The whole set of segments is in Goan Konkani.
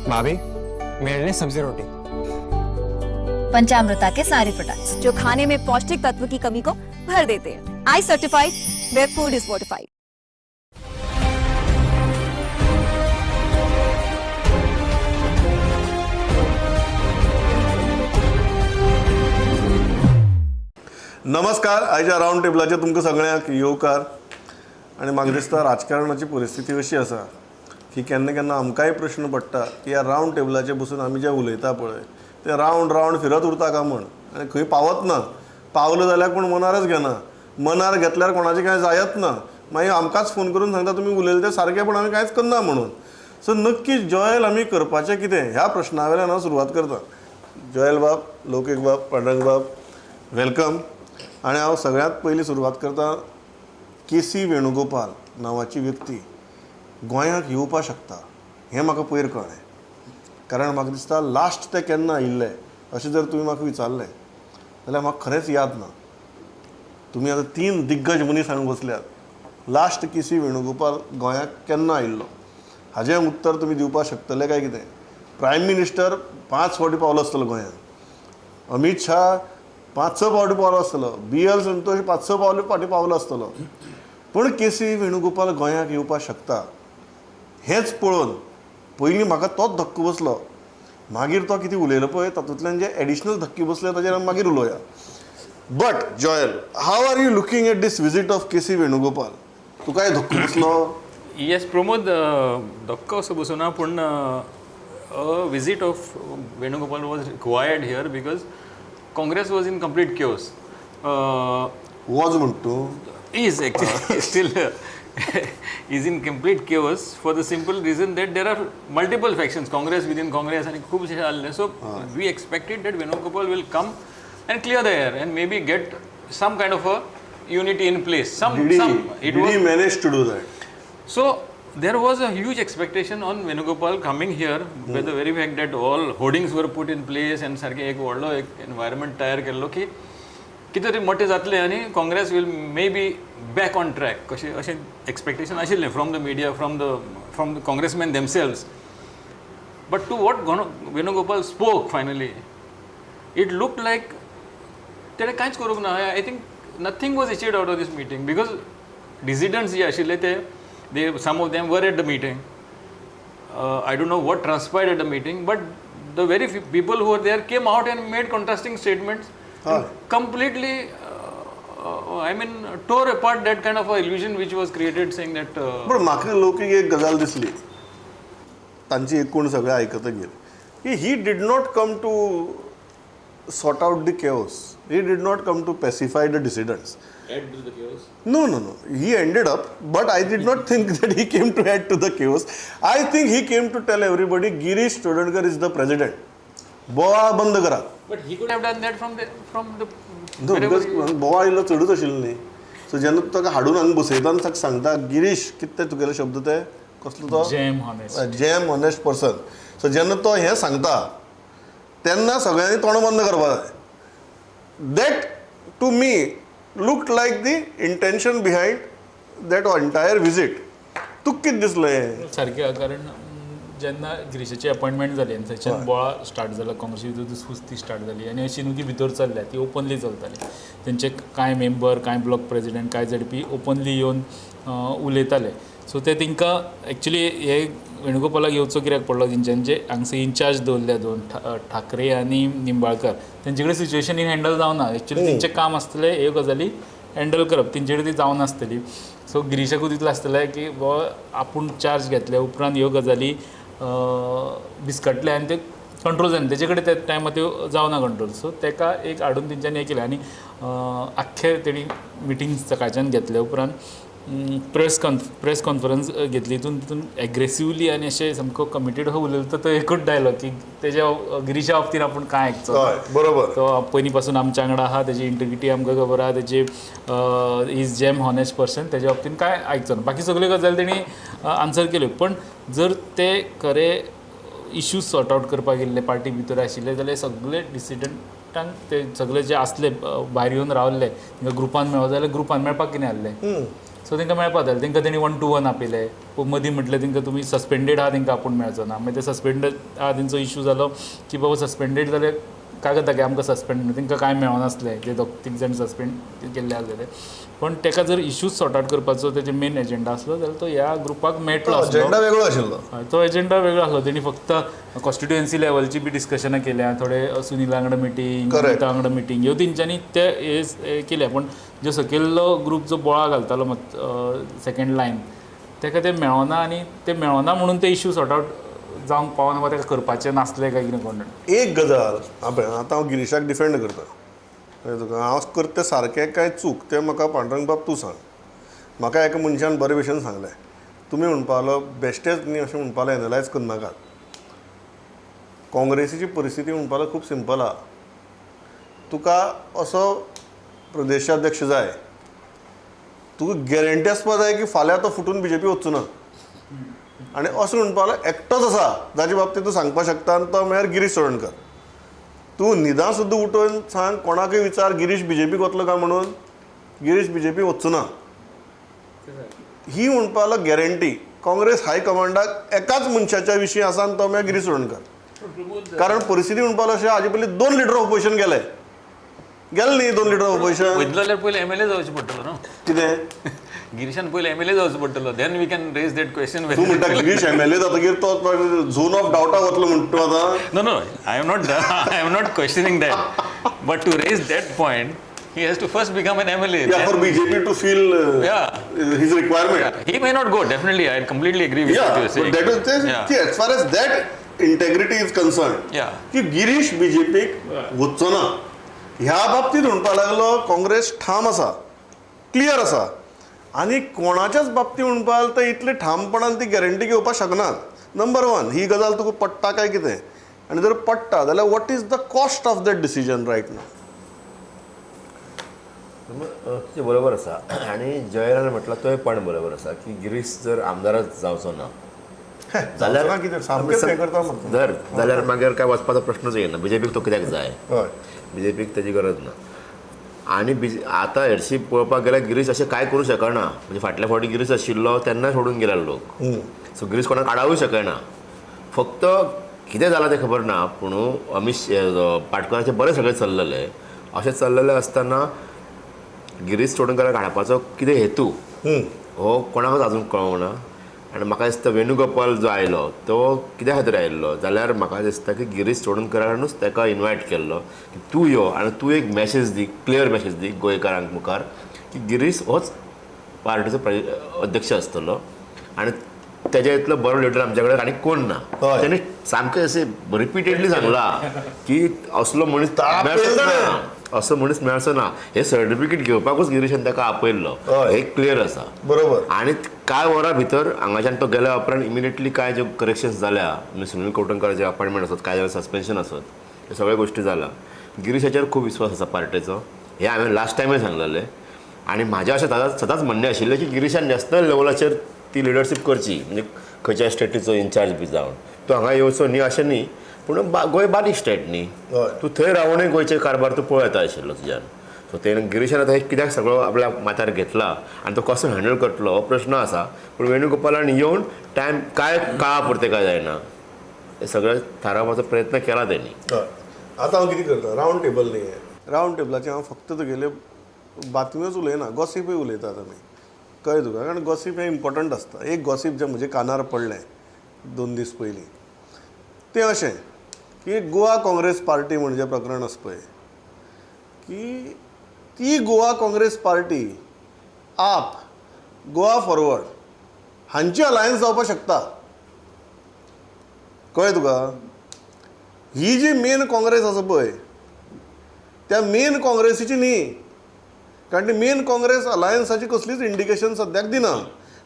भाभी, मेरे लिए सब्जी रोटी। पंचामृता के सारे प्रोडक्ट्स जो खाने में पौष्टिक तत्व की कमी को भर देते हैं। I certified, where food is fortified. नमस्कार. आयच्या रावंड टेबलाचेर तुमकां सगळ्यांक येवकार. आनी म्हाका दिसता राजकारणाची परिस्थिती अशी आसा की केन्ना केन्ना आमकांय प्रश्न पडटा की ह्या रावंड टेबलाचेर बसून आमी जें उलयता पळय तें रावंड रावंड फिरत उरता काय म्हण, आनी खंय पावत ना. पावलो जाल्यार कोण मनारच घेना, मनार घेतल्यार कोणाचें कांय जायत ना. मागीर आमकांच फोन करून सांगता तुमी उलयले तें सारकें, पूण आमी कांयच करना म्हणून. सो नक्की जॉयल आमी करपाचें कितें ह्या प्रश्ना वयल्यान हांव सुरवात करता. जॉयल बाब, लौकीक बाब, पांडुरंग बाब, welcome. आनी हांव सगळ्यांत पयलीं सुरवात करता, के सी वेणुगोपाल नांवाची व्यक्ती गोंयांत येवपाक शकता हें म्हाका पयर कळ्ळें. कारण म्हाका दिसता लास्ट ते केन्ना आयिल्ले अशें जर तुमी म्हाका विचारलें जाल्यार म्हाका खरेंच याद ना. तुमी आतां तीन दिग्गज मनीस हांगा बसल्यात, लास्ट के सी वेणुगोपाल गोंयांत केन्ना आयिल्लो हाजें उत्तर तुमी दिवपाक शकतले काय कितें? प्रायम मिनिस्टर 5 फावटी पावलो आसतलो गोंयांत, अमीत शाह 5-6 फावटी पावलो आसतलो, बी एल संतोष 5-6 फावटी पावलो आसतलो, पूण के सी वेणुगोपाल गोंयांत येवपाक शकता हेंच पळोवन पयलीं म्हाका तोच धक्को बसलो. मागीर तो कितें उलयलो पळय तातूंतल्यान जे एडिशनल धक्के बसले ताजेर आमी मागीर उलोवया. But Joel, how are you looking at this visit of K C Venugopal? तुकाय धक्को बसलो? येस प्रमोद, धक्को असो बसूना, पूण a visit of Venugopal was required here because Congress was in complete chaos. Was म्हणटा तूं? Is actually still is in complete chaos for the simple reason that there are multiple factions, Congress within Congress and खूब अशें जाल्लें. So we expected that Venugopal will come and clear the air and maybe get some kind of a unity in place. Some, some it Did he was manage to do that? So there was a huge expectation on Venugopal coming here by the very fact that all hoardings were put in place and सारकें एक व्हडलो एक environment तयार केल्लो की कितें तरी मोटें जातलें आनी Congress will may be back on track कशें अशें एक्सपेक्टेशन आशिल्लें from the media, from the congressman themselves. But to what Venugopal spoke finally, it look like तेणें कांयच करूंक ना. I think nothing was achieved out of this meeting because dissidents जे आशिल्ले ते they some of them were at the meeting. I don't know what transpired at the meeting, but the very few people who were there came out and made contrasting statements. Completely, I mean, tore apart that kind of a illusion which was created, saying that. पूण म्हाका लौकीक एक गजाल दिसली तांची एकूण सगळें आयकतकीर की he did not come to sort out the chaos, he did not come to pacify the dissidents. Add to the chaos? No, no, no. He ended up, but I did not think that he came to add to the chaos. I think he came to tell everybody Girish Chodankar is the president. बोवाळ बंद करा. But he could have done that from the from the. No, wherever because बोवाळ इल्लो चडूच आशिल्लो न्ही. सो जेन्ना तूं ताका हाडून हांगा बसयता आनी ताका सांगता गिरीश, कितें ते तुगेले शब्द ते कसलो तो? Gem honest. Gem honest person. So जेन्ना तो हें सांगता तेन्ना सगळ्यांनी तोंड बंद करपाक जाय. That to me looked like the intention behind that entire visit. तुका कितें दिसलें? सारकें, कारण जेन्ना गिरीशाची अपॉयंटमेंट जाली आनी थंयच्यान बोवाळ स्टार्ट जालो, काँग्रेसी भितर दुसफुसती स्टार्ट जाली आनी अशी न्हू की भितर चल्ल्या, ती ओपनली चलताली. तेंचे कांय मेंबर, कांय ब्लॉक प्रेजिडेंट, कांय झेडपी ओपनली येवन उलयताले. सो ते तेंकां एक्चुली हे वेणुगोपालाक येवचो कित्याक पडलो, तेंच्यांनी जे हांगसर इन्चार्ज दवरल्या दोन, ठाकरे आनी निंबाळकर, तेंचे कडेन सिच्युएशन ही हँडल जावना. एक्चुली तेंचें काम आसतलें ह्यो गजाली हँडल करप, तेंचे कडेन ती जावनासतली. सो गिरीशाकूय तितलें आसतलें की बाबा आपूण चार्ज घेतल्या उपरांत ह्यो गजाली बिस्कटले आनी ते कंट्रोल जायना, तेजे कडेन त्या टायमार त्यो जावना कंट्रोल. सो तेका एक हाडून तेंच्यांनी हें केलें आनी आख्खे तेणी मिटींग सकाळच्यान घेतल्या उपरांत प्रेस कॉन्फरन्स घेतली. तितून तितून एग्रेसिवली आनी अशें सामको कमिटेड हो उलयलो तो एकूच डायलॉग की तेज्या गिरीशा बाबतीन आपूण कांय आयकचो. हय, बरोबर. तो पयलीं पासून आमच्या वांगडा आहा, तेजी इंटिग्रिटी आमकां खबर आहा, तेजी is jam honest person, तेज्या बाबतीन कांय आयकचो ना. बाकी सगल्यो गजाली तेणी आन्सर केल्यो. पण जर ते खरे इश्यूज सॉर्ट आवट करपाक गेल्ले पार्टी भितर आशिल्ले जाल्यार सगळे डिसिडंटांक ते सगळे जे आसले भायर येवन रावल्ले तांकां ग्रुपान मेळो जाल्यार ग्रुपान मेळपाक कितें आहलें? सो तांकां मेळपा जाय. तांकां तेणी 1 to 1 आपयले. मदीं म्हटलें तांकां तुमी सस्पेंडेड आहा, तांकां आपूण मेळचो ना. मागीर ते सस्पेंडेड आहा तेंचो इशू जालो की बाबा सस्पेंडेड जाल्यार कागद दाखय आमकां सस्पेंड, तांकां कांय मेळनासलें, ते दोग तीग जाण सस्पेंड केल्ले आसलेले. पण ताका जर इशूज सॉर्ट आवट करपाचो तेजे मेन एजेंडा आसलो जाल्यार तो ह्या ग्रुपाक मेळटलो आसलो. एजेंडा वेगळो आशिल्लो. तो एजेंडा वेगळो आसलो. तेणी फक्त कॉन्स्टिट्युएन्सी लेवलची बी डिस्कशनां केल्या, थोडे सुनीला वांगडा मिटींग, अमिता वांगडा मिटींग, ह्यो तेंच्यांनी ते हे केल्या. पूण जो सकयल्लो ग्रूप जो बोळा घालतालो सेकेंड लायन, ताका ते मेळना आनी ते मेळना म्हणून ते इशू सॉर्ट आवट जावंक पावना वा ताका करपाचें नासलें काय कितें कोण. एक गजाल आतां हांव गिरीशाक डिफेंड करता, तुका हांव करता तें सारकें काय चूक तें म्हाका पांडुरंग बाब तूं सांग. म्हाका एका मनशान बरे भशेन सांगलें, तुमी म्हणपालो बेश्टेच न्ही अशें म्हणपालो एनलायज करनाकात. काँग्रेसीची परिस्थिती म्हणपालो खूब सिंपल आहा. तुका असो प्रदेशाध्यक्ष जाय, तुका गॅरंटी आसपा जाय की फाल्यां तो फुटून बीजेपी वचचो ना. आनी असो म्हणपालो एकटोच आसा जाचे बाबतींत तूं सांगपाक शकता आनी तो म्हळ्यार गिरीश चोडणकर. तूं न्हिदा सुद्दां उठून सांग कोणाकूय विचार गिरीश बीजेपीक वतलो काय म्हणून, गिरीश बीजेपी वचचो ना. ही म्हणपालो गॅरंटी काँग्रेस हायकमांडाक एकाच मनशाच्या विशीं आसा आनी तो म्हळ्यार गिरीश चोडणकर. कारण परिस्थिती म्हणपालो अशें हाजे पयलीं 2 लिडर ऑपोजिशन गेले गेले न्ही, 2 लिडर ऑपोजिशन वयतलो जाल्यार पयलीं एमएलए जावचें पडटलो न्हू. कितें गिरीशान पयलीं एमएलए जावचो पडटलो, then we can raise that question. तूं म्हणटा गिरीश एमएलए जातकीर तो झोन ऑफ डावटा वतलो म्हणटा तूं आतां. No no, I am not questioning that, but to raise that point he has to first become an MLA. Yeah, for BJP to feel his requirement. He may not go, definitely. I completely agree with what you are saying. But that is, as far as that integrity is concerned, की गिरीश बीजेपीक वचचो ना ह्या बाबतींत म्हणपाक लागलो काँग्रेस ठाम आसा, क्लियर आसा. आनी कोणाच्याच बाबतींत म्हणपाक तर इतले ठामपणान ती गॅरंटी घेवपाक शकनात. नंबर 1 ही गजाल तुका पडटा काय कितें, आनी जर पडटा जाल्यार what is the cost of that decision right now. तुजें बरोबर आसा आनी जयरान म्हटलां तोय पण बरोबर आसा की गिरीश जर आमदारच जावचो ना जाल्यार कितें सामकेंच हें करता जर जाल्यार मागीर काय वचपाचो प्रश्नूच येना. बीजेपीक तो कित्याक जाय, बीजेपीक तेजी गरज ना. आनी आतां हरशीं पळोवपाक गेल्यार गिरीश अशें कांय करूं शकना. म्हणजे फाटल्या फावटी गिरीश आशिल्लो तेन्ना सोडून गेला लोक, सो गिरीश कोणाक आडावूय शकना. फक्त कितें जालां तें खबर ना, पूण अमीश पाटकराचें बरें सगळें चल्ललें. अशें चल्ललें आसतना गिरीश चोडणकराक हाडपाचो कितें हेतू हो कोणाकूच आजून कळोंक ना. आनी म्हाका दिसता वेणुगोपाल जो आयलो तो कित्या खातीर आयिल्लो जाल्यार म्हाका दिसता की गिरीश चोडणकरानूच ताका इनवायट केल्लो की तूं यो आनी तूं एक मॅसेज दी, क्लियर मॅसेज दी गोंयकारांक मुखार की गिरीश होच पार्टीचो अध्यक्ष आसतलो आनी तेज्या इतलो बरो लिडर आमच्या कडेन आनी कोण ना. तेणें सामकें अशें रिपिटेडली सांगलां की असलो मनीस मेळचो ना, असो मनीस मेळचो ना. हे सर्टिफिकेट घेवपाकूच गिरीशान ताका आपयल्लो, हे क्लियर आसा. बरोबर. आनी कांय वरां भितर हांगाच्यान तो गेल्या उपरांत इमिडिएटली कांय ज्यो करेक्शन्स जाल्या, म्हणजे सुनील कवठणकराचे अपॉयंटमेंट आसत, कांय जाल्यार सस्पेन्शन आसत, हे सगळ्यो गोश्टी जाला. गिरीशाचेर खूब विस्वास आसा पार्टेचो, हें हांवें लास्ट टायमय सांगलेलें. आनी म्हाजें अशें सदांच म्हणणें आशिल्लें की गिरीशान नॅशनल लेवलाचेर ती लिडरशीप करची, म्हणजे खंयच्या स्टेटीचो इन्चार्ज बी जावन तो हांगा येवचो न्ही अशें न्ही, पूण गोंय बारीक स्टेट न्ही, तूं थंय रावूनय गोंयचे कारभार तूं पळयता आशिल्लो तुज्यान. सो तेणें गिरीशान आतां हें कित्याक सगळो आपल्या माथ्यार घेतला आनी तो कसो हँडल करतलो हो प्रश्न आसा. पूण वेणुगोपालान येवन टायम कांय काळा पुरतें काय जायना हें सगळें थारावपाचो प्रयत्न केला तेणी. आतां हांव कितें करता, रावंड टेबल न्ही, रावंड टेबलाचेर हांव फक्त तुगेले बातम्योच उलयना, गॉसिपूय उलयतात आमी, कळ्ळें तुका. कारण गॉसीप हें इम्पॉर्टंट आसता. एक गॉसीप जें म्हज्या कानार पडलें 2 दीस पयलीं तें अशें की गोवा काँग्रेस पार्टी म्हणजे प्रकरण आसा पळय की ती गोवा काँग्रेस पार्टी आप गोवा फॉरवर्ड हांची अलायन्स जावपाक शकता, कळ्ळें तुका. ही जी मेन काँग्रेस आसा पळय त्या मेन काँग्रेसीची न्ही, कारण ती मेन काँग्रेस अलायन्साची कसलीच इंडिकेशन सद्याक दिना.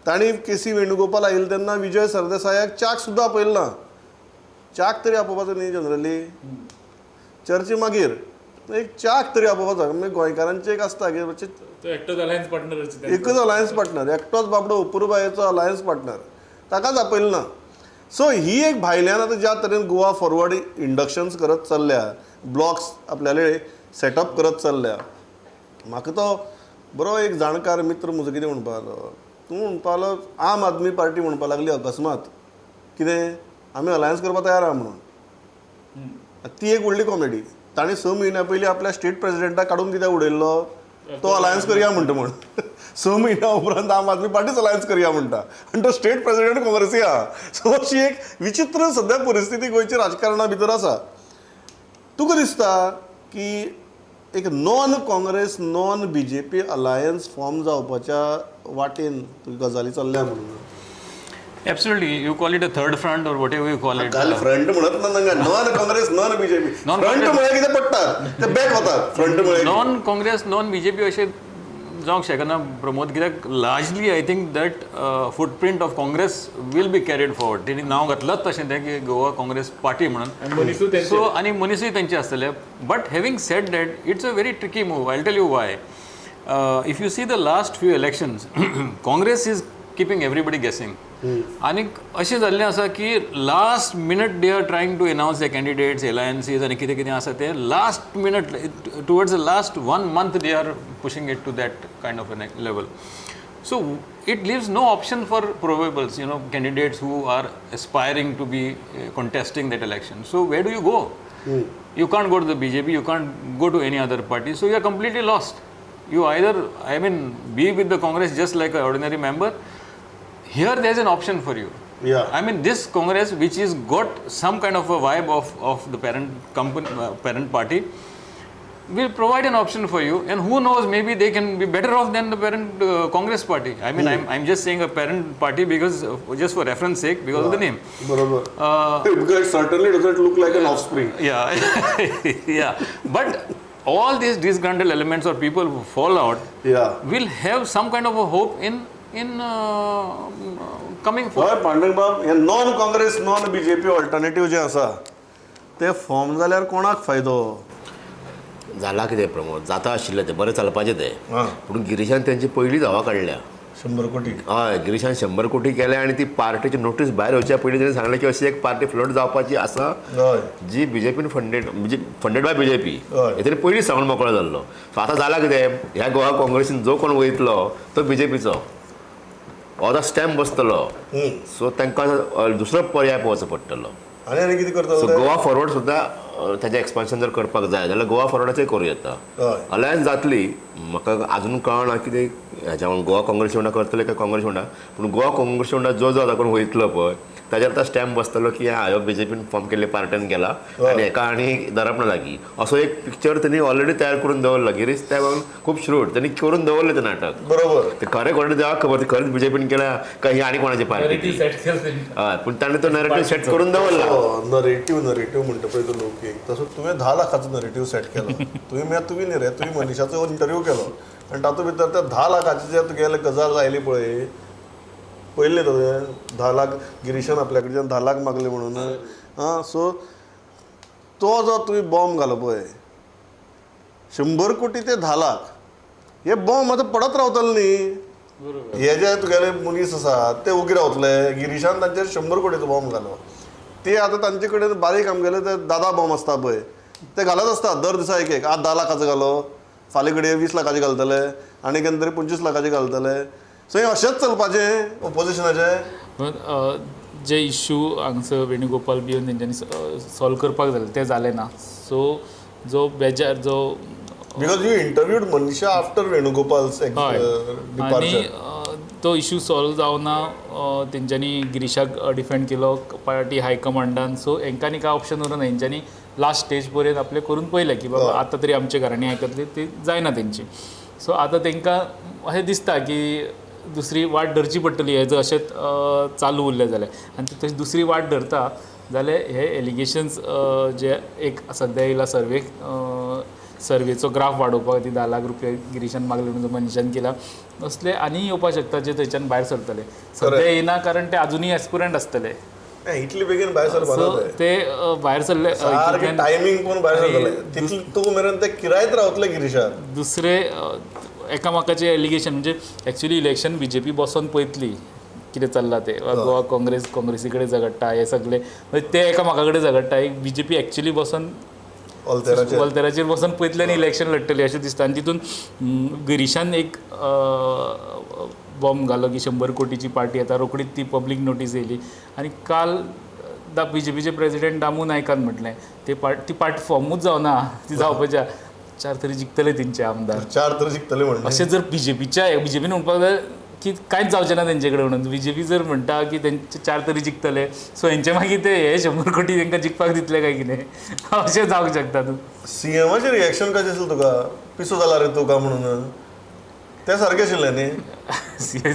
तांणी के सी वेणुगोपाल आयिल्ले तेन्ना विजय सरदेसायाक च्याक सुद्दां आपयलो ना. च्याक तरी आपोवपाचो न्ही जनरली, चर्चे मागीर एक च्याक तरी आपोवपाचो. म्हणजे गोंयकारांचें एक आसता की एकटोच अलायन्स पार्टनर, एकच अलायन्स पार्टनर, एकटोच बाबडो अपुरबायेचो अलायन्स पार्टनर, ताकाच आपयलो ना. सो ही एक भायल्यान आतां ज्या तरेन गोवा फॉरवर्ड इंडक्शन्स करत चल्ल्या, ब्लॉक्स आपल्याले सेटअप करत चल्ल्या, म्हाका तो बरो एक जाणकार मित्र म्हजो कितें म्हणपा लागलो, तूं म्हणपा लागलो आम आदमी पार्टी म्हणपा लागली अकस्मात कितें आमी अलायन्स करपाक तयार आहा म्हणून. ती एक व्हडली कॉमेडी. ताणें 6 म्हयन्या पयलीं आपल्या स्टेट प्रेजिडेंटाक काडून कित्याक उडयल्लो, तो अलायन्स करया म्हणटा म्हूण. 6 म्हयन्या उपरांत आम आदमी पार्टीच अलायन्स करया म्हणटा आनी तो स्टेट प्रेजिडेंट काँग्रेसी आहा. सो अशी एक विचित्र सद्या परिस्थिती गोंयच्या राजकारणा भितर आसा. तुका दिसता की एक non Congress non BJP alliance form जावपाच्या वाटेन गजाली चल्ल्या म्हणून? Absolutely, you call it a third front or whatever you call it. काल फ्रंट म्हणत ना तांकां, non Congress non BJP. Front म्हळ्यार कितें पडटात ते बॅक वतात फ्रंट म्हळ्यार. नॉन काँग्रेस नॉन बीजेपी अशें जावंक शकना प्रमोद, कित्याक largely I think that footprint of Congress will be carried forward. तेणी नांव घातलाच तशें तें की गोवा काँग्रेस पार्टी म्हणून. सो आनी मनीसूय तेंचे आसतले. But having said that, it's a very tricky move. I tell you why. If you see the last few elections, Congress is keeping everybody guessing. आनी अशें जाल्लें आसा की last minute they are trying to announce the candidates, alliances आनी कितें कितें आसा तें last minute, towards the last 1 month they are pushing it to that kind of a level. So it leaves no option for probables, you know, candidates who are aspiring to be contesting that election. So where do you go? You can't go to the BJP, you can't go to any other party, so you are completely lost. You either, I mean, be with the Congress just like an ordinary member. Here there is an option for you. Yeah. I mean, this Congress, which is got some kind of a vibe of the parent company, parent party, will provide an option for you, and who knows, maybe they can be better off than the parent Congress party. I mean, I'm just saying a parent party because just for reference sake, because of the name. Because it certainly doesn't look like an offspring. Yeah, yeah. But all these disgruntled elements or people who fall out, will have some kind of a hope in coming forward. Pandurang बाब, हे non Congress non BJP alternative जे आसा ते फॉर्म जाल्यार कोणाक फायदो जाला? कितें प्रमोद, जाता आशिल्लें तें बरें चलपाचें तें, पूण गिरीशान तेंची पयलींच हवा काडल्या. 100 कोटी. हय, गिरीशान 100 कोटी केले आनी ती पार्टीची नोटीस भायर येवच्या पयलीं तेणें सांगलें की अशी एक पार्टी फ्लोट जावपाची आसा जी बीजेपीन फंडेड, म्हणजे फंडेड बाय बीजेपी. हें तेणें पयलींच सांगून मोकळो जाल्लो. सो आतां जाला कितें, ह्या गोवा काँग्रेसीन जो कोण वयतलो तो बीजेपीचो आतां स्टॅम्प बसतलो. सो तांकां दुसरो पर्याय पळोवचो पडटलो. आनी कितें करतलो? सो गोवा फॉरवर्ड सुद्दां ताजें एक्सपान्शन जर करपाक जाय जाल्यार गोवा फॉरवर्डाचें करूं येता. अलायन्स जातली, म्हाका आजून कळना कितें हेज्या गोवा काँग्रेस वांगडा करतले काय काँग्रेस वांगडा, पूण गोवा काँग्रेस वांगडा जो जो आतां कोण वयतलो पळय ताजेर आतां स्टॅम्प बसतलो की ह्यो बीजेपीन फॉर्म केल्ले पार्ट्यान गेला आनी हेका आनी धरप ना लागीं, असो एक पिक्चर तेणी ऑलरेडी तयार करून दवरला. गिरीश त्या बाबतींत खूब श्रूड, तेणी करून दवरलें तें नाटक. बरोबर, ते खरें कोण देवाक खबर खरेंच बीजेपीन केल्या काय ही आनी कोणाची पार्टी. हय, पूण ताणें तो नरेटीव सेट करून दवरला. नरेटीव नरेटीव म्हणटा पळय तो लौकीक, तसो तुवें 10 लाखाचो नरेटीव सेट केलो. तुवें म्हळ्यार तुवें न्ही रे, तुवें मनीशाचो इंटरव्यू केलो आनी तातूंत भितर त्या 10 लाखाची जे तुगेले गजाल आयली पळय, पयलें तुवें 10 लाख गिरीशान आपल्या कडच्यान 10 लाख मागले म्हणून. आं, सो तो जो तुवें बॉम्ब घालो पळय 100 कोटी ते 10 लाख, हे बॉम्ब आतां पडत रावतले न्ही. हे जे तुगेले मनीस आसात ते ओगी रावतले. गिरीशान तांचेर 100 कोटीचो बॉम्ब घालो, ते आतां तांचे कडेन बारीक आमगेले ते दादा बॉम्ब आसता पळय ते घालत आसतात दर दिसा एक एक. आज 10 लाखाचो घालो, फाल्यां कडेन 20 लाखाचे घालतले आनी केन्ना तरी 25 लाखाचे घालतले. सो हें अशेंच चलपाचें ओपोजिशनाचें. जे इश्यू हांगसर वेणुगोपाल बी तेंच्यांनी सॉल्व करपाक जाले ते जाले ना. सो जो बेजार जो because you interviewed Manisha after Venugopal's departure, आनी तो इश्यू सॉल्व जावना, तेंच्यांनी गिरीशाक डिफेंड केलो पार्टी हायकमांडान. सो हेंकांनी काय ऑप्शन उरना, हेंच्यांनी लास्ट स्टेज पर्यंत आपलें करून पळयलें की बाबा आतां तरी आमच्या घरांनी आयकतली, ती जायना तेंची. सो आतां तेंकां अशें दिसता की दुसरी वाट धरची पडटली, हें जर अशेंच चालू उरलें जाल्यार. आनी तशी दुसरी वाट धरता जाल्यार हे एलिगेशन्स जे एक सद्या येयला सर्वे सर्वेचो ग्राफ वाडोवपाक खातीर 10 लाख रुपया गिरीशान मागले म्हणून मनीशान केला, असले आनी येवपाक शकता जे थंयच्यान भायर सरतले. सद्या येयना कारण ते आजुनूय एस्पिरंट आसतले, इतले बेगीन भायर सरपाक ते भायर सरले टायमींग कोण भायर सरतले तितले तो मेरेन ते किरायत रावतले गिरीशान. दुसरे एकामेकाचे एलिगेशन म्हणजे एक्चुअली इलेक्शन बीजेपी बसोन पळयतली कितें चल्लां तें, गोवा काँग्रेस काँग्रेसी कडेन झगडटा, हे सगळे म्हणजे ते एकामेका कडेन झगडटा, एक बीजेपी एक्चुअली बसोन वॉल्तेराचेर बसून पयतल्यान इलेक्शन लडटली अशें दिसता. आनी तितून गिरीशान एक बॉम्ब घालो की 100 कोटीची पार्टी येता, रोखडीच ती पब्लीक नोटीस येयली. आनी काल बीजेपीचे प्रेजिडेंट दामू नायकान म्हटलें ते ती पार्टी फॉर्मूच जावना, ती जावपाच्या 4 तरी जिखतले तेंचे आमदार, 4 तरी जिखतले म्हणून. अशें जर बीजेपीन म्हणपाक जाय की कांयच जावचें ना तेंचे कडेन म्हणून, बीजेपी जर म्हणटा की तेंचे 4 तरी जिखतले, सो हेंचे मागीर ते हे 100 कोटी तेंकां जिखपाक दितले काय कितें अशें जावंक शकता. तूं सीएमाचें रिएक्शन कशें आसलें तुका, पिसो जाला रे तूं काय म्हणून, तें सारकें आशिल्लें न्ही?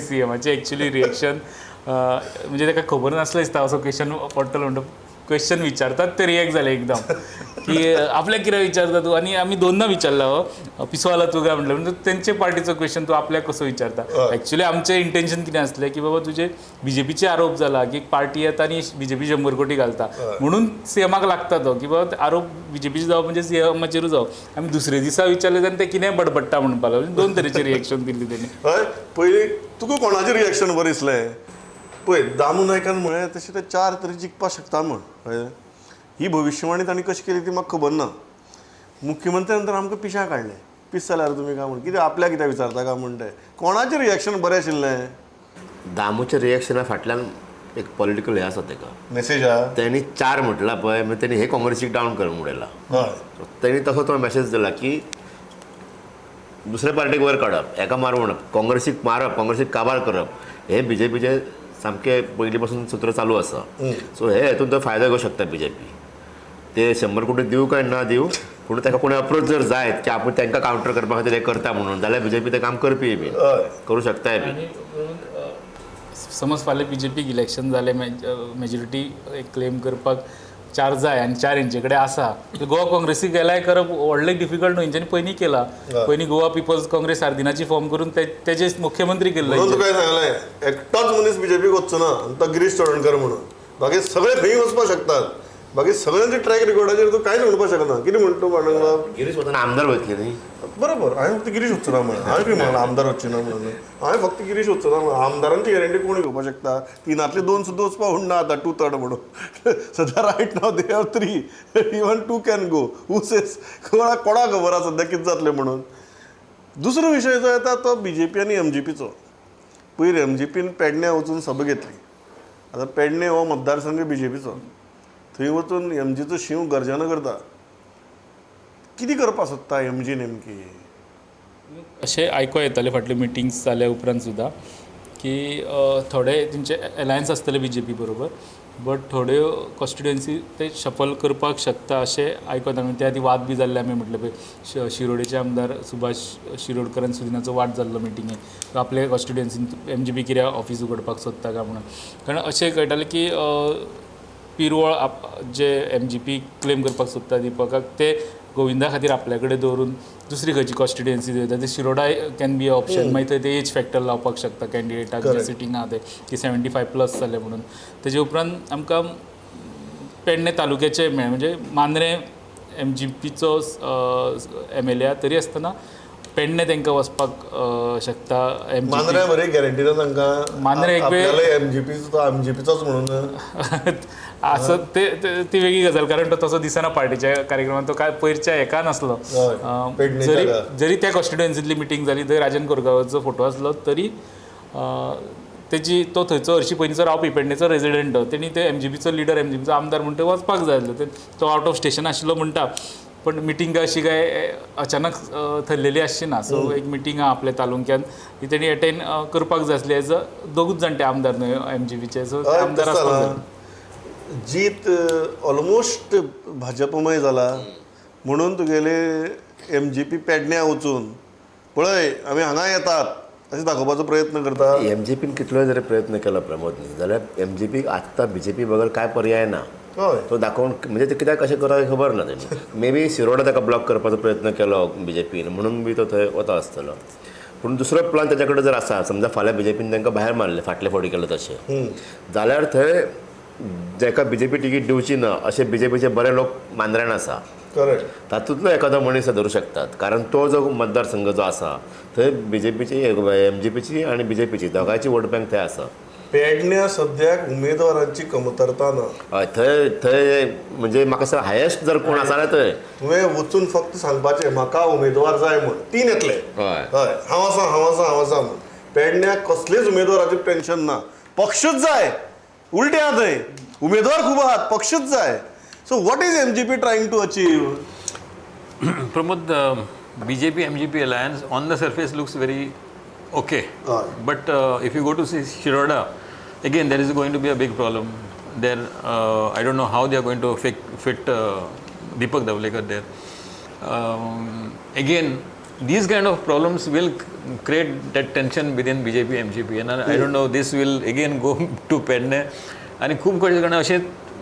सीएमाचें एक्चुली रिएक्शन म्हणजे ताका खबर नासलें दिसता असो क्वेश्चन पडटलो म्हणटा, क्वेश्चन विचारतात ते रिएक्ट जाले एकदम की आपल्याक कितें विचारता तूं. आनी आमी दोनदा विचारला हो पिसो जाला तूं काय म्हटलें, म्हणजे तेंचे पार्टीचो क्वेश्चन तूं आपल्याक कसो विचारता. एक्चुली आमचें इंटेन्शन कितें आसलें की बाबा तुजे बीजेपीचे आरोप जाला की पार्टी येता आनी बीजेपी 100 कोटी घालता म्हणून सीएमाक लागता तो की बाबा आरोप बीजेपीचे जावप म्हणजे सीएमाचेरूच जावप. आमी दुसरे दिसा विचारले जाल्यार ते कितें बडबडटा म्हणपाक लागले. 2 तरेचें रिएक्शन दिल्ली तेणी. हय, पयलीं तुका कोणाचें रिएक्शन बरें दिसलें? पळय दामू नायकान म्हळें तशें ते 4 तरी जिखपाक शकता म्हण. हय, ही भविश्यवाणी तांणी कशी केली ती म्हाका खबर ना. मुख्यमंत्र्यान तर आमकां पिशां काडलें, पीस जाल्यार तुमी काय म्हण कितें आपल्याक कित्याक विचारता काय म्हण. ते कोणाचें रिएक्शन बरें आशिल्लें? दामूच्या रिएक्शना फाटल्यान एक पॉलिटिकल हें आसा तेका मेसेज आहा. तेणी 4 म्हटलां पळय, मागीर तेणी हे काँग्रेसीक डावन करून उडयला. तेणी तसो तो मेसेज दिला की दुसऱ्या पार्टीक वयर काडप, एका मारून म्हणप, काँग्रेसीक मारप, काँग्रेसीक काबार करप, हे बीजेपीचे सामकें पयलीं पासून सूत्र चालू आसा. सो हे हेतून तो फायदो घेवंक शकता बीजेपी. ते 100 कोटी दिवं काय ना दिवं, पूण ताका कोणी अप्रोच जर जायत की आपूण तांकां कावंटर करपा खातीर हें करता म्हणून, जाल्यार बीजेपी तें काम करपी बी करूं शकताय बी. समज फाल्यां बीजेपीक इलेक्शन जालें, मेजॉरिटी क्लेम करपाक 4 जाय आनी 4 हेंचे कडेन आसा, गोवा काँग्रेसीक गेल्यार करप व्हडलें डिफिकल्ट न्हू. हेंच्यांनी पयलीं केला, पयलीं गोवा पिपल्स काँग्रेस सार्दिनाची फॉर्म करून तेजे मुख्यमंत्री केल्ले. म्हणून तुका सांगलें एकटोच मनीस बीजेपीक वचचो ना आनी तो गिरीश चोडणकर म्हणून, बाकी सगळे खंय वचपाक शकतात. बाकी सगळ्यांचे ट्रॅक रिकॉर्डाचेर तूं कांयच म्हणपाक शकना. कितें म्हणटा तूं पांडुरंग? गिरीश वतना आमदार वयतले न्ही. बरोबर, हांवें फक्त गिरीश वचचो ना म्हणून, हांवें कितें म्हणलें आमदार वचचे ना म्हणून, हांवें फक्त गिरीश वचचो ना म्हणून. आमदारांची गॅरंटी कोण घेवपाक शकता? 3 2 सुद्दां वचपाक उरना आतां, 2/3 म्हणून. सद्या right now they are 3, even 2 can go. Who says कोणाक खबर आसा सद्या कितें जातलें म्हणून. दुसरो विशय जो येता तो बीजेपी आनी एमजीपीचो. पयर एमजीपीन पेडण्यां वचून सभा घेतली. आतां पेडणे हो मतदारसंघ बीजेपीचो, थंय वचून एमजीचो शींव गर्जना करता. कितें करपाक सोदता एमजी नेमकी? अशें आयको येतालें फाटल्यो मिटिंग्स जाल्या उपरांत सुद्दां की थोडे तेंचे एलायन्स आसतले बीजेपी बरोबर, बट थोड्यो कॉन्स्टिट्युएन्सी ते शफल करपाक शकता अशें आयकत. आमी त्या आदी वाद बी जाल्ले, आमी म्हटलें पळय शिरोडेचे आमदार सुभाष शिरोडकर आनी सुदिनाचो वाद जाल्लो मिटिंगेक, आपले कॉन्स्टिट्युएन्सीन एमजीपी कित्याक ऑफीस उगडपाक सोदता काय म्हणून. कारण अशें कळटालें की पिरवळ जे एमजीपी क्लेम करपाक सोदता दीपकाक, ते गोविंदा खातीर आपल्या कडेन दवरून दुसरी खंयची कॉन्स्टिट्युएन्सी दवरता, ते Shiroda can be a option. मागीर थंय ते एज फॅक्टर लावपाक शकता कॅन्डिडेटाक जे सिटींग आहा ते की 75+ जाले म्हणून. तेजे उपरांत आमकां पेडणे तालुक्याचे मेळ्ळें, म्हणजे मांद्रें एमजीपीचो एमएलए तरी आसतना पेडणे तांकां वचपाक शकता. मांद्रे बरी गॅरंटी ना तांकां, मांद्रे एक वेळ एमजीपीचो एमजीपीचोच म्हणून असं ते ती वेगळी गजाल, कारण तो तसो दिसना पार्टीच्या कार्यक्रमात, तो काय पयरच्या हेका नासलो. जरी जरी त्या कॉन्स्टिट्युएन्सींतली मिटींग जाली थंय राजन कोरगांवाचो फोटो आसलो तरी तेजी तो थंयचो हरशी पयलींचो रावपी पेडणेचो रेजिडंट, तेणी ते एमजीपीचो लिडर एमजीपीचो आमदार म्हणटा वचपाक जाय आसलो, तो आवट ऑफ स्टेशन आशिल्लो म्हणटा, पण मिटींग अशी काय अचानक थरलेली आसची ना. सो एक मिटींग आहा आपल्या तालुक्यान ती तेणी एटेंड करपाक जाय आसली एज अ दोगूच जाण ते आमदार न्हय एमजीपीचे, सो आमदार आसपाक जाय. जीत ऑलमोस्ट भाजपमय जाला म्हणून तुगेले एमजीपी पेडण्यां वचून पळय आमी हांगा येतात अशें दाखोवपाचो प्रयत्न करता. एमजीपीन कितलोय जरी प्रयत्न केलो प्रमोद न्ही जाल्यार एमजीपीक आत्तां बीजेपी बगर काय पर्याय ना. तो दाखोवन म्हणजे ते कित्याक कशें करता खबर ना तेणी. मे बी शिरोडा ताका ब्लॉक करपाचो प्रयत्न केलो बीजेपीन म्हणून बी तो थंय वता आसतलो. पूण दुसरो प्लान ताच्या कडेन जर आसा, समजा फाल्यां बीजेपीन तांकां भायर मारलें फाटले फावटी केलें तशें जाल्यार थंय जाका बीजेपी तिकीट दिवची ना अशे बीजेपीचे बरे लोक मांद्र्यान आसा, करेक्ट, तातूंतलो एखादो मनीस धरूं शकतात. कारण तो जो मतदारसंघ जो आसा थंय बीजेपीची एमजीपीची आनी बीजेपीची दोगांयची वोट बँक थंय आसा. पेडण्या सद्याक उमेदवारांची कमतरता ना. हय, थंय थंय म्हणजे म्हाका दिसता हायेस्ट जर कोण आसा जाल्यार थंय तुवें वचून फक्त सांगपाचें म्हाका उमेदवार जाय म्हूण, तीन येतले. हय. हय, हांव आसा, हांव आसा, हांव आसा म्हूण. पेडण्याक कसलेच उमेदवाराचें टेन्शन ना, पक्षूच जाय. उलटे आहा थंय उमेदवार खूब आहात, पक्षूच जाय. So what is MGP trying to achieve? Pramod, BJP MGP alliance on the surface looks very okay. हय. But if you go to see Shiroda, again there is going to be a big problem there. I don't know how they are going to fit Deepak Dhavlekar there. Again, these kind of problems will create that tension within BJP MGP, and I don't know, this will again go to Pedne. आनी खूब कडेन कडेन अशें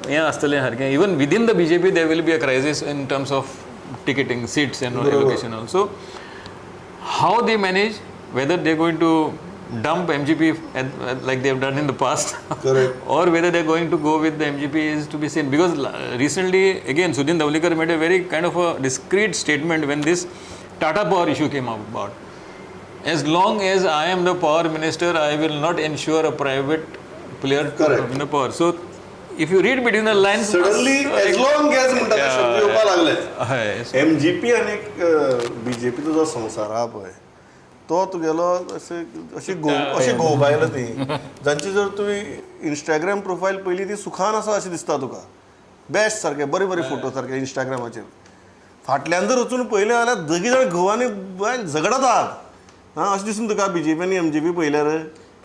हें आसतलें सारकें. Even within the BJP there will be a crisis in terms of ticketing, seats and allocation also. How they manage, whether they're going to dump MGP like they have done in the past, Correct. or whether they're going to go with the MGP is to be seen. Because recently, again, Sudin Dhavlekar made a very kind of a discreet statement when this Tata Power issue came up about. As long as I am the power minister, I will not ensure a private player to Correct. come in the power. So, if you read between the lines, suddenly as long as म्हणटा ते शब्द येवपाक लागले. हय. एमजीपी आनी बीजेपीचो जो संवसार आहा पळय तो तुगेलो अशें अशी घोव अशी घोव बायलां ती जांची जर तुवें इंस्टाग्राम प्रोफायल पळयली ती सुखान आसा अशें दिसता तुका, बेस्ट सारके बरे बरे फोटो सारके इंस्टाग्रामाचेर. फाटल्यान जर वचून पळयलें जाल्यार दोगी जाण घोव आनी बायल झगडत आहात आं अशें दिसून तुका बीजेपी आनी एमजीपी पळयल्यार.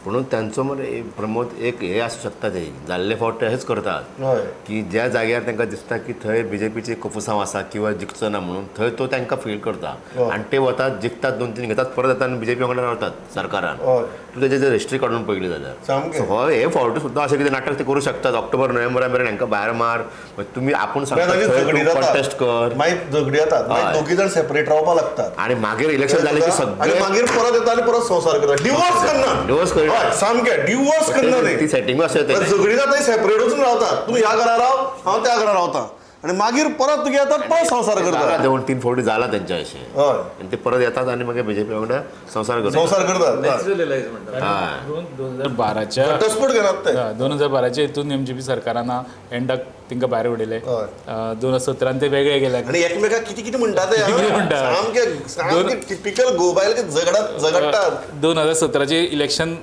म्हणून तांचो मरे प्रमोद एक हे आसूं शकता, ते जाल्ले फावट ते अशेंच करतात हय. की ज्या जाग्यार तांकां दिसता की थंय बीजेपीचे कोफुसांव आसा किंवा जिखचो ना म्हणून थंय तो तांकां फील करता आनी ते वतात, जिखतात, दोन तीन घेतात, परत येतात आनी बीजेपी वांगडा रावतात सरकारान. हय. तूं तेजें जर हिस्ट्री काडून पळयली जाल्यार सामकें. सो हो हे फावटी सुद्दां अशें कितें नाटक ते करूं शकतात. ऑक्टोबर नोव्हेंबरा मेरेन हांकां भायर मार, मागीर तुमी आपूण सांगता मागीर थंय झगडी तूं कॉन्टेस्ट कर मागीर झगडी जातात, मागीर हय. दोगी जाण सेपरेट रावपाक लागतात आनी मागीर इलेक्शन जालें की आनी सगळे मागीर परत येता आनी परत संवसार करता, डिवोर्स करना. Divorce करिना. हय, सामकें डिवोर्स करना ती ते. सेटिंग आसता ते. झगडी जाता, सेपरेट वचून रावतात, तूं ह्या घरा राव, हांव त्या घरा रावता, आनी मागीर परत तुगे येतात, परत संवसार जाला करता. दोन तीन फावटी जाला तेंच्या अशें. हय. आनी ते परत येतात आनी मागीर बीजेपी वांगडा संवसार करतात. संवसार करतात. नॅचरल एलायज म्हणटा. हय. 2012च्या घटस्फोट घेनात ते. 2012च्या हितून एमजीपी सरकारान एंडाक तांकां भायर उडयले. हय. 2017 ते वेगळे गेले. आनी एकमेकाक कितें कितें म्हणटा ते, कितें म्हणटा. सामके सामके टिपिकल घोव बायल झगडात झगडटात. 2017चें इलेक्शन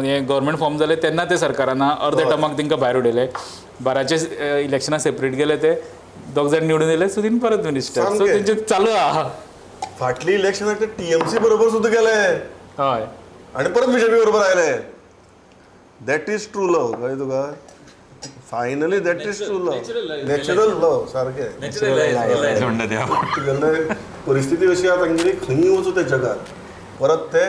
हें गव्हर्मेंट फॉर्म जालें तेन्ना ते सरकारान अर्दे टर्माक तांकां भायर उडयले. 12चे इलेक्शनाक सेपरेट गेले, ते दोग जाण निवडून येयले, सुदीन परत मिनिस्टर. सो सामकें. तेंचें चालू आहा. फाटली इलेक्शनाक ते टीएमसी बरोबर सुद्दां गेले हय. आनी परत बीजेपी बरोबर आयले. That is true love, कळ्ळें तुका? Finally that is true love, natural love सारकें. नॅचरल एलायज म्हणटा ते. तुगेले परिस्थिती अशी आहा तांगेली, खंयूय वचूं ते जगात परत ते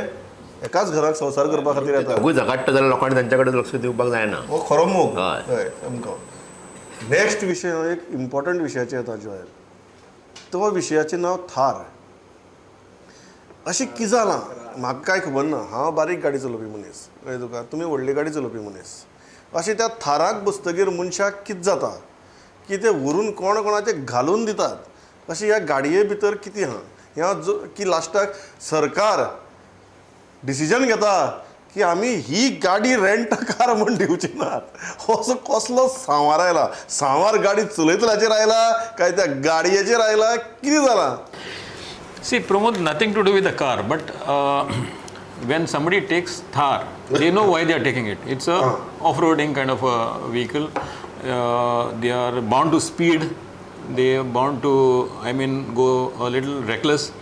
एकाच घराक संवसार करपा खातीर येतात. दोगूय झगडटा जाल्यार लोकांनी तांच्या कडेन लक्ष दिवपाक जायना. हो खरो मोग. हय. हय सामको. नेक्स्ट विशय एक इम्पॉर्टंट विशयाचेर येता जॉयल, तो विशयाचें नांव थार. अशें कितें जालां म्हाका कांय खबर ना, हांव बारीक गाडी चलोवपी मनीस, कळ्ळें तुका, तुमी व्हडली गाडी चलोवपी मनीस. अशें त्या थाराक बसतगीर मनशाक कितें जाता की ते व्हरून कोण कोणाचे घालून दितात. अशें ह्या गाडये भितर कितें आहा ह्या जो की लास्टाक सरकार डिसिजन घेता की आमी ही गाडी रेंट कार म्हूण दिवची नात. असो कसलो सांवार आयला, सांवार गाडी चलयतल्याचेर आयला काय त्या गाडयेचेर आयला, कितें जालां? See, Pramod, nothing to do with the car, but when somebody takes Thar, they know why they are taking it. It's a off-roading kind of a vehicle. They are bound to speed. They are bound to, I mean, go a little reckless.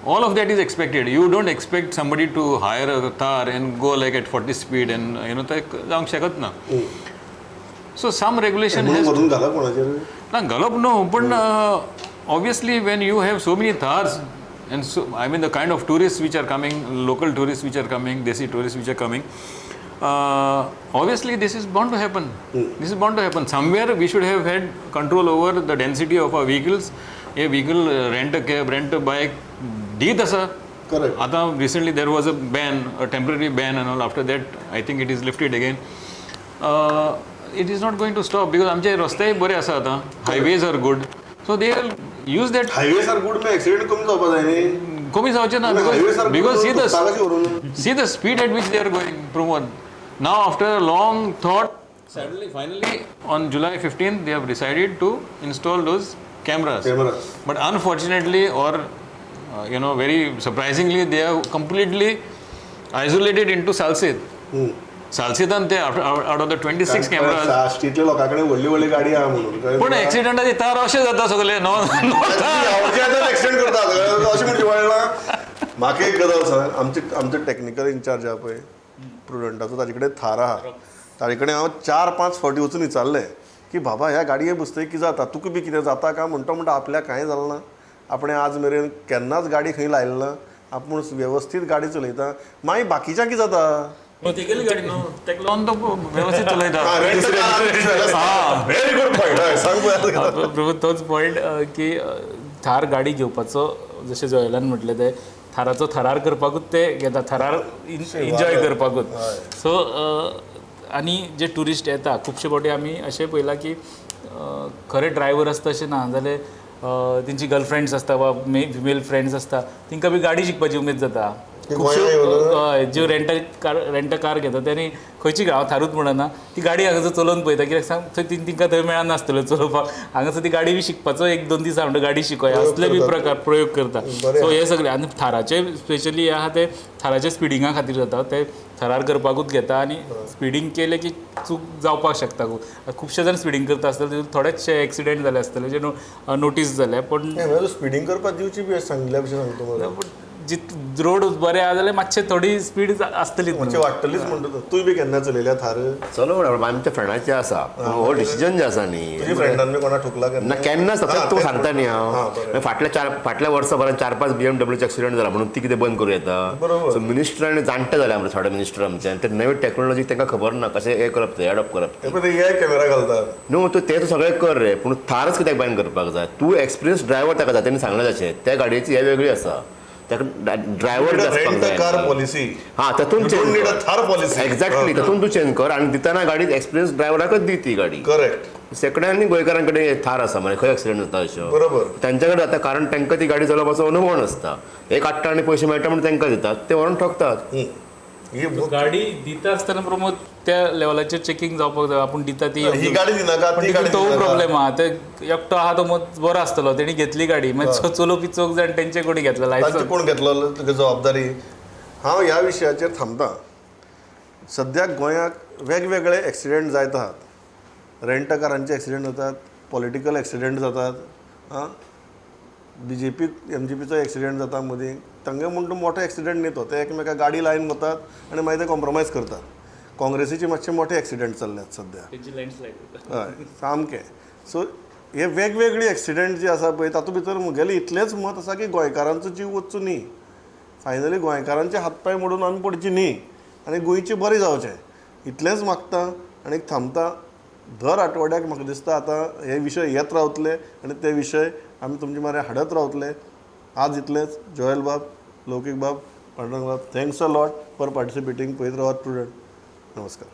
All of that is expected. You don't expect somebody to hire a Thar and go like at 40 speed and, you know, ते जावंक शकत ना. So some regulation म्हणून has व्हरून घाला कोणाचेर? ना, घालप न्हू, पण obviously when you have so many Thars and so, I mean, the kind of tourists which are coming, local tourists which are coming, desi tourists which are coming, obviously this is bound to happen. This is bound to happen. Somewhere we should have had control over the density of our vehicles. A vehicle, rent a cab, rent a bike, दीत आसा. Correct. आतां recently there was a ban, a temporary ban and all. After that, I think it is lifted again. It is not going to stop because आमचे रस्तेय बरे आसा आतां. Highways are good. So they will use that. Highways are good, मागीर एक्सिडेंट कमी जावपा जाय न्ही. कमी जावचे ना highways are because good, see the speed at which they are going, Pramod. Now after a long thought, suddenly finally on July 15 they have decided to install those cameras. But unfortunately or you know very surprisingly they are completely isolated into Salcete. सालसेतान ते out of the 26 cameras साश्टीतल्या लोकां कडेन व्हडली व्हडली गाडी आहा म्हणून पूण एक्सिडंटाची तार अशें जाता सगळे नो एक्सिडंट करता अशें म्हणजे वळना. म्हाका एक गजाल सांग, आमचो टॅक्निकल इन्चार्ज आहा पळय प्रुडंटाचो, ताजे कडेन थार आहा. ताजे कडेन हांव 4-5 फावटी वचून विचारलें की बाबा ह्या गाडये बसतकीर कितें जाता, तुका बी कितें जाता काय म्हणटा. म्हणटा आपल्याक कांय जालें ना, आपणें आज मेरेन केन्नाच गाडी खंय लायली ना, आपूण वेवस्थीत गाडी चलयता. मागीर बाकीच्या कितें जाता? तेगेली गाडी न्हू तेका लावन तो वेवस्थीत चलयता. Very good point. सांग प्रभू तोच पॉयंट की थार गाडी घेवपाचो, जशें जोयलान म्हटलें तें थाराचो थरार करपाकूच ते घेता, थरार एन्जॉय करपाकूच. सो आनी जे ट्युरिस्ट येता खुबशे फावटी आमी अशें पळयलां की खरे ड्रायव्हर आसता अशें ना, जाल्यार तेंची गर्लफ्रेंड्स आसता वा फिमेल फ्रेंड्स आसता, तांकां बी गाडी शिकपाची उमेद जाता. खुबश्यो हय ज्यो रेंट कार घेता तेणी खंयची हांव थारूच म्हणना, ती गाडी हांगासर चलोवन पळयता कित्याक सांग थंय तिंकां थंय मेळनासतल्यो चलोवपाक, हांगासर ती गाडी बी शिकपाचो 1-2 दीस म्हणटा गाडी शिकोया असले बी प्रकार प्रयोग करता. सो हे सगळे आनी थाराचे स्पेशली हे आहा ते थाराचे स्पिडिंगा खातीर जाता, ते थरार करपाकूच घेता आनी स्पिडींग केले की चूक जावपाक शकता. खुबशे जाण स्पिडींग करता आसतले, थोडेचशे एक्सिडेंट जाले आसतले जे नोटीस जाले. पूण स्पिडींग करपाक दिवची बी सांगिल्ल्या भशेन सांगता पूण जित रोड बरे आहा जाल्यार मातशे थोडी स्पीड आसतलीच, वाडटलीच म्हणटा. तूं बी केन्ना चलयल्या थार? चलो आमच्या फ्रेंडाचे आसा हो डिसिजन जे आसा न्ही, तुज्या फ्रेंडान बी कोणा ठोकला ना केन्नाच तूं सांगता न्ही. हांव फाटल्या वर्साभरान 4-5 BMW accident जाला म्हणून ती कितें बंद करूं येता. सो मिनिस्टरांनी जाणटे जाले आमचे थोडे मिनिस्टर आमचे, आनी ते नवी टॅक्नोलॉजी तांकां खबर ना कशें हें करप तें एडॉप्ट करप. एआय कॅमेरा घालता न्हू तूं तें सगळें कर रे, पूण थारच कित्याक बॅन करपाक जाय? तूं एक्सपिरियन्स ड्रायव्हर ताका जाय, तेणी सांगलें तशें त्या गाडयेची हे वेगळी आसा, ताका ड्रायव्हर कार पॉलिसी हां तातूंत चेंज थार पॉलिसी एक्झॅक्टली तातूंत तूं चेंज कर आनी दितना गाडी एक्सपिरियन्स ड्रायव्हराकच दी ती गाडी. करेक्ट. सेकंड गोंयकारां कडेन थार आसा मरे, खंय एक्सिडंट जाता अश्यो बरोबर तांच्या कडेन जाता, कारण तांकां ती गाडी चलोवपाचो अनुभव नासता. एक काडटा आनी पयशे मेळटा म्हणून तांकां दितात, ते व्हरून ठोकतात. गाडी दिता आसतना प्रमोद त्या लेवलाचेर चेकिंग जावपाक जाय. आपूण दिता ती ही गाडी दिनाका, तो प्रॉब्लेम आहा. ते एकटो आहा तो बरो आसतलो, तेणी घेतली गाडी, मागीर चलोवपी चौग जाण तेंचे कोणी घेतला लायसन्स, कोण घेतलो तुका जबाबदारी. हांव ह्या विशयाचेर थांबता. सद्याक गोंयाक वेगवेगळे एक्सिडंट जायत आहात, रेंटकारांचे एक्सिडंट जातात, पॉलिटिकल एक्सिडंट जातात, आं BJP MGPचो एक्सिडंट जाता मदीं. तांगे म्हूण तो मोठो एक्सिडंट न्ही तो, ते एकमेका गाडी लायन वतात आनी मागीर ते कॉम्प्रोमायज करतात. काँग्रेसीचे मातशे मोठे एक्सिडंट चल्ल्यात सद्या, हय सामकें. सो हे वेगवेगळी एक्सिडंट जे आसा पळय तातूंत भितर म्हगेलें इतलेंच मत आसा की गोंयकारांचो जीव वचचो न्ही, फायनली गोंयकारांचे हात पांय मोडून आमी पडची न्ही आनी गोंयचें बरें जावचें इतलेंच मागता आनी थांबता. दर आठवड्याक म्हाका दिसता आतां हे विशय येत रावतले आनी ते विशय आमी तुमचे मरे हाडत रावतले. आज इतलेंच. जोएल बाब, लौकीक बाब, पांडुरंग बाब, thanks a lot for participating. पळयत रावात प्रुडंट. नमस्कार.